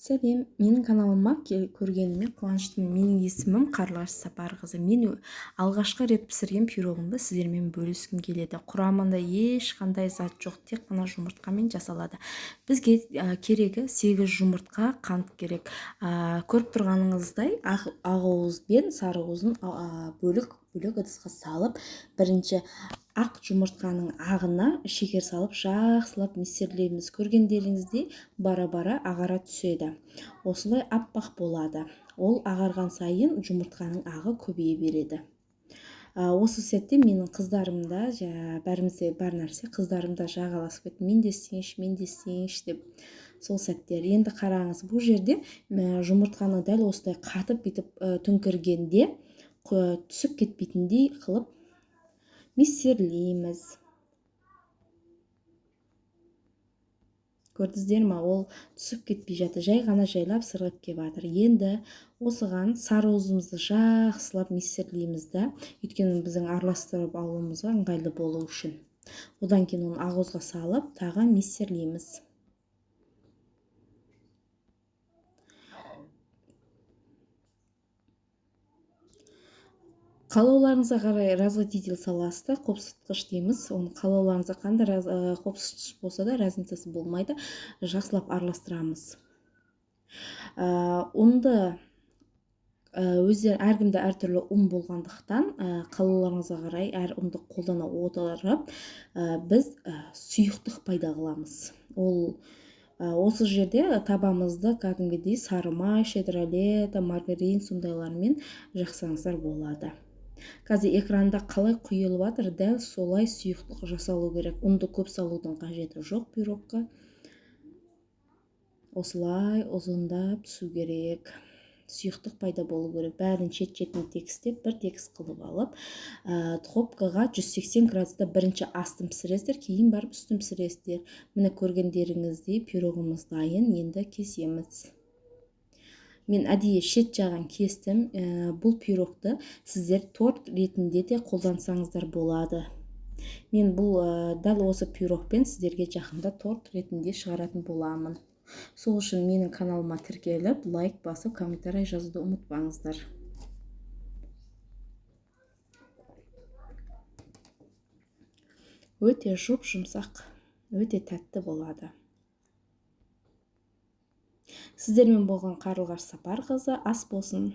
Сәлем, менің каналыма көргеніме қуаныштымын. Менің есімім Қарлығаш Сапарқызы. Мен алғашқы рет пісірген пирогымды сіздермен бөліскім келеді. Құрамында ешқандай зат жоқ, тек қана жұмыртқамен жасалады. Бізге керегі 8 жұмыртқа, қант керек. Көріп тұрғаныңыздай, ақ уыз бен сары уызын бөлік бөлек ыдысқа салып, бірінші ақ жұмыртқаның ағына шекер салып жақсылап миксерлейміз. Көргендеріңіздей бара-бара ағара түседі. Осылай аппақ болады. Ол ағарған сайын жұмыртқаның ағы көбейе береді. Осы сәтте менің қыздарым да, бәрімізде бар нәрсе, қыздарым да жағаласып кетті. Мен де істейінші, мен де істейінші деп. Сол сәттер. Енді қараңыз, бұл жерде жұмыртқаны дәл осылай қатып бүйтіп төңкергенде түсіп кетпейтіндей қылып миксерлейміз. Көрдіңіздер ма, ол түсіп кетпей жатыр, жай ғана жайлап сырғып кеп жатыр. Енді осыған сары уызымызды жақсылап миксерлейміз да, өйткені біздің араластырып алуымызға ыңғайлы болу үшін. Одан кейін оны ақ уызға салып, тағы миксерлейміз. Қалауларыңызға қарай разводитель саласыздар, қопсытқыш дейміз. Оны қалауларыңызға қандай қопсытқыш болса да разницасы болмайды. Жақсылап араластырамыз. Ұнды, өздері әркімде әртүрлі ұн болғандықтан, қалауларыңызға қарай әр ұнды қолдана отырып, біз сұйықтық пайда қыламыз. Ол осы жерде табамызды кәдімгідей сары май, щедролета, маргарин сондайлармен жақсаңыздар болады. Қазір экранда қалай құйылып жатыр, дәл солай сұйықтық жасалу керек. Ұнды көп салудың қажеті жоқ пирогқа. Осылай ұзындап түсу керек. Сұйықтық пайда болу керек. Бәрін шет-шетін тегістеп, бір тегіс қылып алып, духовкаға 180 градуста бірінші астын пісіресіздер, кейін барып үстін пісіресіздер. Міне көргендеріңіздей пирогымыз дайын, енді кесеміз. Мен әдейі шет жағын кестім. Бұл пирогты сіздер торт ретінде де қолдансаңыздар болады. Мен дәл осы пирогпен сіздерге жақында торт ретінде шығаратын боламын. Сол үшін менің каналыма тіркеліп, лайк басып, комментарий жазуды ұмытпаңыздар. Өте жұп-жұмсақ, өте тәтті болады. Сіздермен болған Қарлығаш Сапарқызы. Ас болсын.